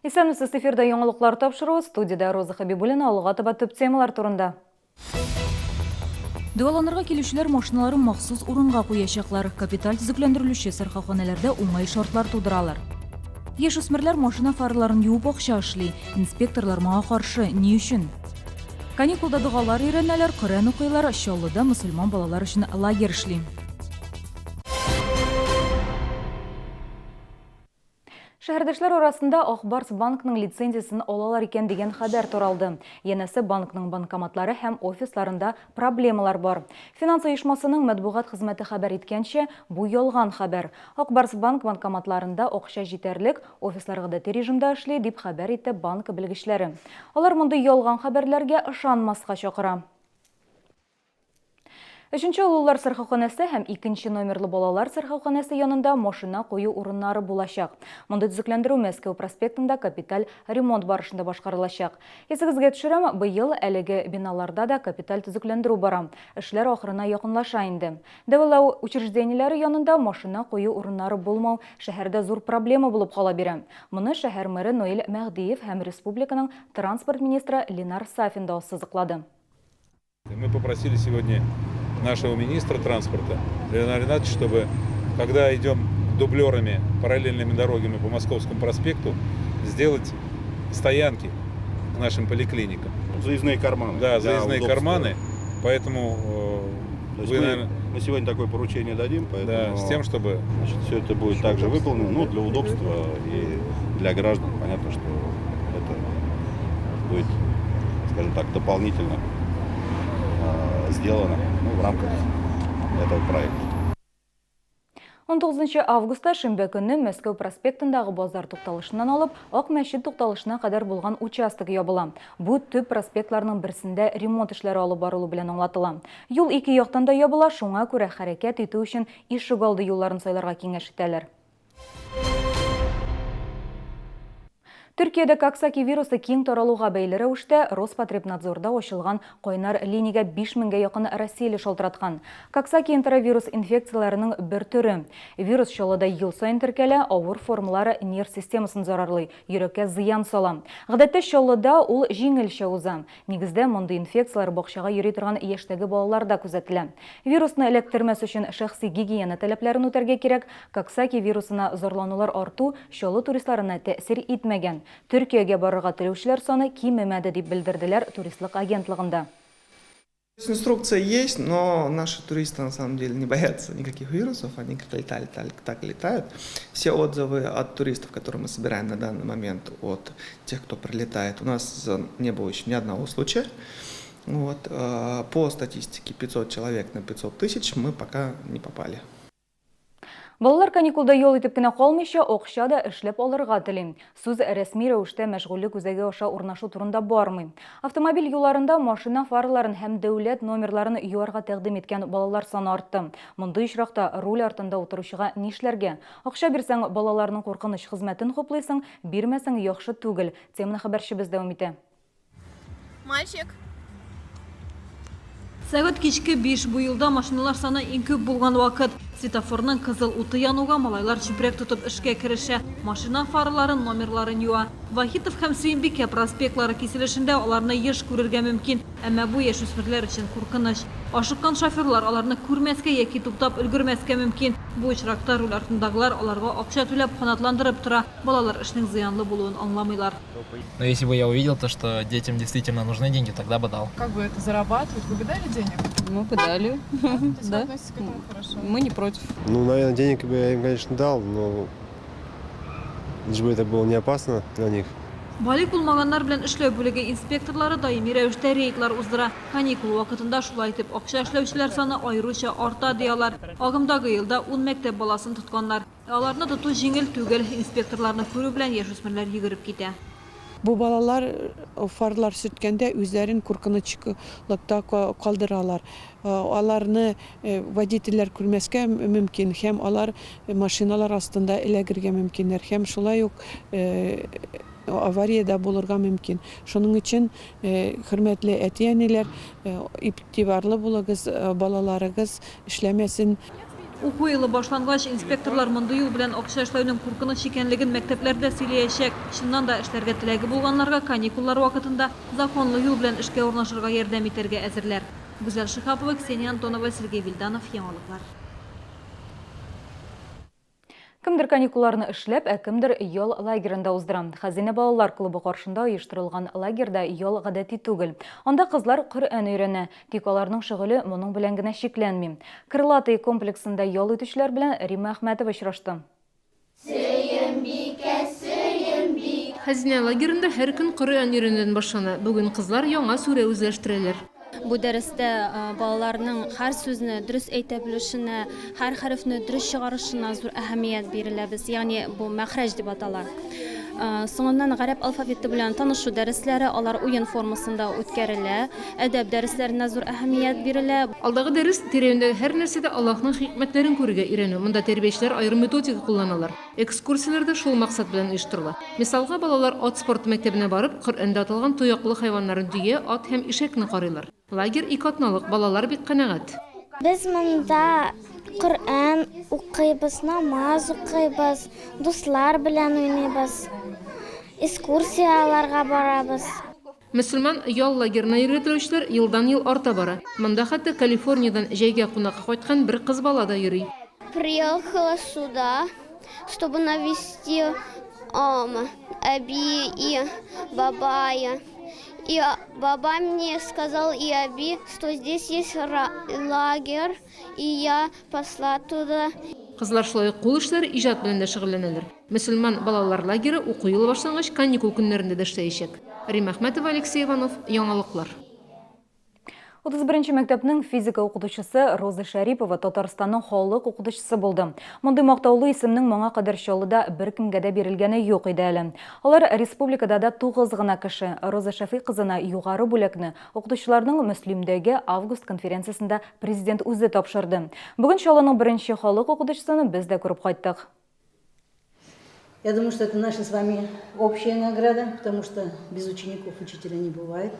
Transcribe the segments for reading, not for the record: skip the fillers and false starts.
Исәнмесез, эфирда яңалыклар тапшыруы, студиядә Роза Хәбибуллина, алга таба төп темалар турында. Дәваланырга килүчеләр машиналарын махсус урынга куячаклар. Капиталь төзекләндерелүче сырхауханәләрдә уңай шартлар тудыралар. Яшүсмерләр машина фараларын юып акча эшли. Инспекторлар моңа каршы. Ни өчен? Каникулда догалар өйрәнәләр, Коръән укыйлар, Чаллыда мөселман балалар өчен лагерь эшли. Шәһәрдәшләр арасында Ак Барс банкның лицензиясен алалар икән дигән хәбәр таралды. Янәсе банкның банкоматлары һәм офисларында проблемалар бар. Финанс оешмасының матбугат хезмәте хәбәр иткәнчә, бу ялган хәбәр. Ак Барс банк банкоматларында акча җитәрлек, офислар гадәти режимда эшли, дип хәбәр итте банк белгечләре. Алар мондый ялган хәбәрләргә ышанмаска чакыра. Өченче олылар сырхауханәсе һәм икенче номерлы балалар сырхауханәсе янында машина кую урыннары булачак. Мондый төзекләндерү Мәскәү проспектында капиталь ремонт барышында башкарылачак. Исегезгә төшерәм, быел әлеге биналарда да капиталь төзекләндерү бара. Эшләр ахырына якынлаша инде. Дәвалау учреждениеләре янында машина кую урыннары булмау шәһәрдә зур проблема булып кала бирә. Моны шәһәр мэры Наил Мәһдиев һәм республиканың транспорт министры Ленар Сафин да ассызыклады. Мы попросили сегодня нашего министра транспорта Ленара Ринатовича, чтобы, когда идем дублерами, параллельными дорогами по Московскому проспекту, сделать стоянки к нашим поликлиникам. Заездные карманы. Да, заездные карманы. Поэтому э, вы, мы, наверное, мы сегодня такое поручение дадим, поэтому да, с тем, чтобы значит, все это будет также выполнено, ну, для удобства и для граждан. Понятно, что это будет, скажем так, дополнительно э, сделано ну, в рамках этого проекта. 19 августта шимбә көнне Мәскәү проспектындагы базар тукталышыннан алып Ак мәчет тукталышына кадәр булган участок ябыла. Бу төп проспектларның берсендә ремонт эшләре алып барылу белән аңлатыла. Юл ике яктан да ябыла, шуңа күрә хәрәкәт итү өчен ишегалды юлларын сайларга киңәш итәләр. Төркиядә Коксаки вирусы киң таралуга бәйле рәвештә Роспотребнадзорда ачылган кайнар линиягә 5 меңгә якын россияле шалтыраткан. Коксаки энтеровирус инфекцияләренең бер төре. Вирус Чаллыда ел саен теркәлә, авыр формалары нерв системасын зарарлый, йөрәккә зыян сала. Гадәттә Чаллыда ул җиңелчә уза. Нигездә, мондый инфекцияләр бакчага йөри торган яшьтәге балаларда күзәтелә. Вирусны эләктермәс өчен шәхси гигиена таләпләрен үтәргә кирәк. Коксаки вирусына зарланулар арту Чаллы туристларына тәэсир итмәгән. Төркиягә барырга теләүчеләр саны кимемәде, дип белдерделәр туристлык агентлыгында. Инструкция есть, но наши туристы на самом деле не боятся никаких вирусов, они как летали, так и летают. Все отзывы от туристов, которые мы собираем на данный момент, от тех, кто прилетает, у нас не было еще ни одного случая. Вот. Э, по статистике 500 человек на 500 тысяч мы пока не попали. Балалар каникулда ял итеп кенә калмыйча, акча да эшләп алырга тели. Сүз рәсми рәвештә мәшгульлек үзәге аша урнашу турында бармый. Автомобиль юлларында машина фараларын һәм дәүләт номерларын юарга тәкъдим иткән балалар саны артты. Мондый очракта руль артында утыручыга нишләргә? Акча бирсәң, балаларның куркыныч хезмәтен хуплыйсың, бирмәсәң, яхшы түгел. Теманы хәбәрчебез дәвам итә. Мальчик. Сәгать кичке биш, бу юлда машиналар саны иң күп булган вакыт. Светофорның кызыл уты януга малайлар чүпрәк тотып эшкә керешә, машина фараларын, номерларын юа. Вахитов һәм Сөембикә проспектлары киселешендә аларны еш күрергә мөмкин, әмма бу яшүсмерләр өчен куркыныч. Ашыккан шоферлар аларны күрмәскә яки туктап өлгермәскә мөмкин. Бу очракта руль артындагылар аларга акча түләп канатландырып тора. Балалар эшнең зыянлы булуын аңламыйлар. Но если бы я увидел то, что детям действительно нужны деньги, тогда бы дал. Как бы это зарабатывать? Вы бы дали денег? Мы бы дали. Да? То есть вы Да. относитесь к этому хорошо? Мы не против. Ну, наверное, денег бы я им, конечно, дал, но лишь бы это было не опасно для них. Балигъ булмаганнар белән эшләү бүлеге инспекторлары даими рәвештә рейдлар уздыра. Каникул вакытында шулай итеп акча эшләүчеләр саны аеруча арта, ди алар. Агымдагы елда ун мәктәп баласын тотканнар. Ә аларны тоту җиңел түгел, инспекторларны күрү белән яшүсмерләр йөгереп китә. Бу балалар фарлар сөрткәндә үзләрен куркынычлыкта калдыралар. Аларны водительләр күрмәскә мөмкин һәм алар машиналар астында эләгергә мөмкиннәр һәм шулай ук авария дә булырга мөмкин. Шуның өчен, хөрмәтле әти-әниләр, игътибарлы булыгыз, балаларыгыз эшләмәсен. Уку елы башлангач, инспекторлар мондый юл белән акча эшләүнең куркыныч икәнлеген мәктәпләрдә сөйләячәк. Чыннан да, эшләргә теләге булганнарга каникуллар вакытында законлы юл белән эшкә урнашырга ярдәм итәргә әзерләр. Гүзәл Шиһапова, Ксения Антонова, Сергей Вильданов, Яңалыклар. Кемдер каникулларны эшләп, ә кемдер ял лагерында уздыра. Хәзинә балалар клубы каршында оештырылган лагерьда ял гадәти түгел. Анда кызлар Коръән өйрәнә. Тик аларның шөгыле моның белән генә чикләнми. Крылатые комплексында ял итүчеләр белән Римма Әхмәтова очрашты. Сөембикә, Сөембик. Хәзинә лагерында һәр көн Коръән өйрәнүдән башлана. Бүген кызлар яңа сүрә үзләштерәләр. Бу дәрестә балаларның һәр сүзне дөрес әйтә белешенә, һәр хәрефне дөрес чыгарышына зур әһәмият бирелә. Без, ягъни бу мәхрәҗ дип атала. Соңыннан гарәп алфавиты белән танышу дәресләре, алар уен формасында үткәрелә. Әдәп дәресләренә зур әһәмият бирелә. Алдагы дәрес, тирә-юньдәге һәр нәрсәдә Аллаһның хикмәтләрен күрергә өйрәнү. Монда тәрбиячеләр аерым методика кулланалар. Экскурсияләр дә шул максат белән оештырыла. Мисалга, балалар ат спорты мәктәбенә барып, Коръәндә аталган тояклы хайваннарны дөя, ат һәм ишәкне карыйлар. Лагерь икеатналык, балалар бик канәгать. Без монда Коръән укыйбыз, намаз укыйбыз, дуслар белән уйныйбыз, экскурсияләргә барабыз. Мөселман ял лагерена йөрергә теләүчеләр елдан-ел арта бара. Монда хәтта Калифорниядән җәйгә кунакка кайткан бер кыз бала да йөри. Приехала сюда, чтобы навести әби и бабая. И бабай мне сказал и әби, что здесь есть лагерь, и я пошла туда. Кызлар шулай ук кул эшләре, иҗат белән дә шөгыльләнәләр. Мөселман балалар лагере уку елы башлангач каникул көннәрендә дә эшләячәк. Римма Әхмәтова, Алексей Иванов, Яңалыклар. 31 нче мәктәпнең физика укытучысы Роза Шәрипова Татарстанның халык укытучысы булды. Мондый мактаулы исемнең моңа кадәр Чаллыда беркемгә дә бирелгәне юк иде әле. Алар республикада да тугыз гына кеше. Роза Шәфыйк кызына югары бүләкне укытучыларның Мөслимдәге август конференциясендә Президент үзе тапшырды. Бүген Чаллының беренче халык укытучысын без дә күреп кайттык. Я думаю, что это наша с вами общая награда, потому что без учеников учителя не бывает.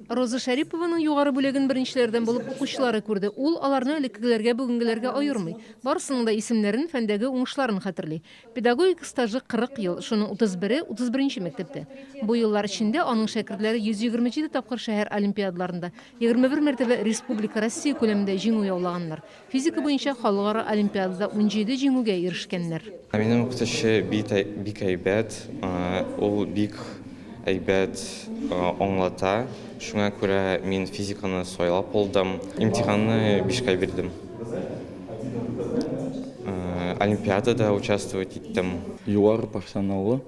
Роза Шәрипованың югары бүләген беренчеләрдән булып укучылары күрде. Ул аларны элеккегеләргә, бүгенгеләргә аермый. Барысының да исемнәрен, фәндәге уңышларын хәтерли. Педагогик стажы 40 ел, шуның 31-е, 31 нче мәктәптә. Бу еллар эчендә аның шәкертләре 127 тапкыр шәһәр олимпиадаларында, 21 мәртәбә республика, Россия күләмендә җиңү яулаганнар. Физика буенча халыкара олимпиадада 17 җиңүгә ирешкәннәр. Минем укытучы бик әйбәт, ул бик әйбәт аңлата, шуңа күрә мин физиканы сайлап алдым. Имтиханны бишкә бирдем. Олимпиадада участвовать иттем. Югары профессионаллы,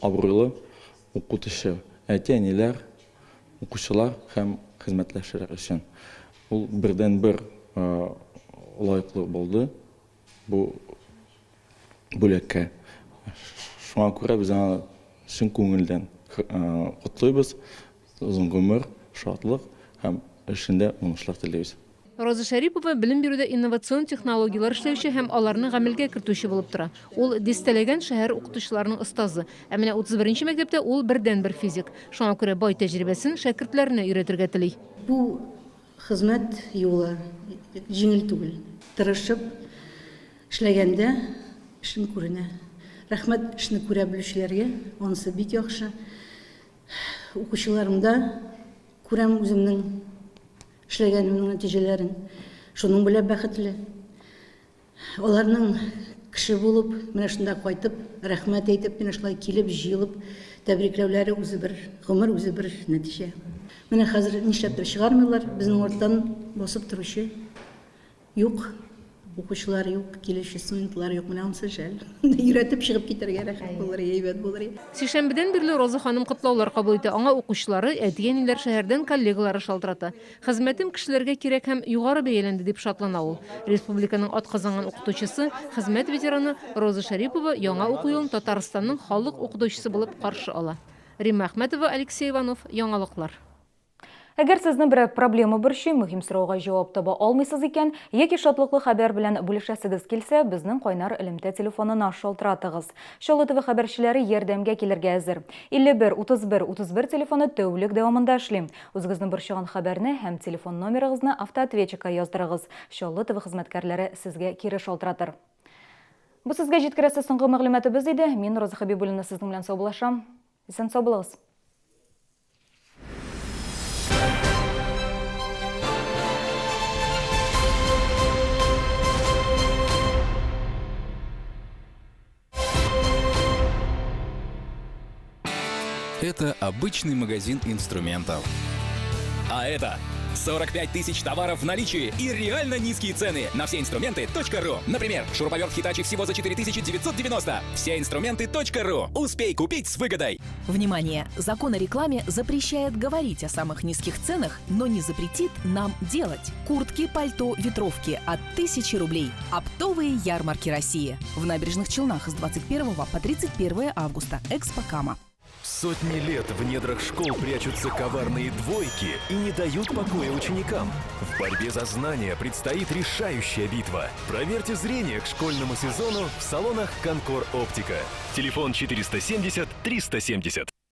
абруйлы укытучы, әти-әниләр, укучылар һәм хезмәтләшләр өчен ул бердәнбер лаеклы булды бу бүләккә. Шуңа күрә без аны чын күңелдән котлыйбыз, озын гомер, шатлык һәм эшендә уңышлар телибез. Роза Шәрипова белем бирүдә инновацион технологияләр эшләүче һәм аларны гамәлгә кертүче булып тора. Ул дистәләгән шәһәр укытучыларының остазы. Ә менә 31 нче мәктәптә ул бердәнбер физик. Шуңа күрә бай тәҗрибәсен шәкертләренә өйрәтергә тели. Бу хезмәт юлы җиңел түгел. Тырышып эшләгәндә эшең күренә. Рәхмәт эшне күрә белүчеләргә, анысы бик яхшы. Укучыларымда күрәм үземнең эшләгәнемнең нәтиҗәләрен. Шуның белән бәхетле. Аларның кеше булып, менә шунда кайтып, рәхмәт әйтеп, менә шулай килеп, җыелып тәбрикләүләре үзе бер гомер, үзе бер нәтиҗә. Менә хәзер нишләптер чыгармыйлар, безнең арттан басып торучы юк, укучылар юк, килүче студентлар юк, менә анысы жәл. Өйрәтеп чыгып китәргә рәхәт булыр, әйбәт булыр. Сишәмбедән бирле Роза ханым котлаулар кабул итә. Аңа укучылары, әти-әниләр, шәһәрдән коллегалары шалтырата. Хезмәтем кешеләргә кирәк һәм югары бәяләнде, дип шатлана ул. Республиканың атказанган укытучысы, хезмәт ветераны Роза Шәрипова яңа уку елын Татарстанның халык укытучысы булып каршы ала. Римма Әхмәтова, Алексей Иванов, Яңалыклар. Әгәр сезне берәр проблема борчый, мөһим сорауга җавап таба алмыйсыз икән, яки шатлыклы хәбәр белән бүлешәсегез килсә, безнең кайнар элемтә телефонына шалтыратыгыз. Чаллы ТВ хәбәрчеләре ярдәмгә килергә әзер. 51 31 31 телефоны тәүлек дәвамында эшли. Үзегезне борчыган хәбәрне һәм телефон номерыгызны автоответчикка яздырыгыз. Чаллы ТВ хезмәткәрләре сезгә кире шалтыратыр. Бу сезгә җиткерәсе соңгы мәгълүматыбыз иде. Мин, Роза Хәбибуллина, сезнең белән саубуллашам. Исән-сау булыгыз! Это обычный магазин инструментов. А это 45 тысяч товаров в наличии и реально низкие цены на все инструменты.ру. Например, шуруповерт Hitachi всего за 4990. Все инструменты.ру. Успей купить с выгодой. Внимание! Закон о рекламе запрещает говорить о самых низких ценах, но не запретит нам делать. Куртки, пальто, ветровки от 1000 рублей. Оптовые ярмарки России. В Набережных Челнах с 21 по 31 августа. Экспо Кама. Сотни лет в недрах школ прячутся коварные двойки и не дают покоя ученикам. В борьбе за знания предстоит решающая битва. Проверьте зрение к школьному сезону в салонах «Конкор Оптика». Телефон 470 370.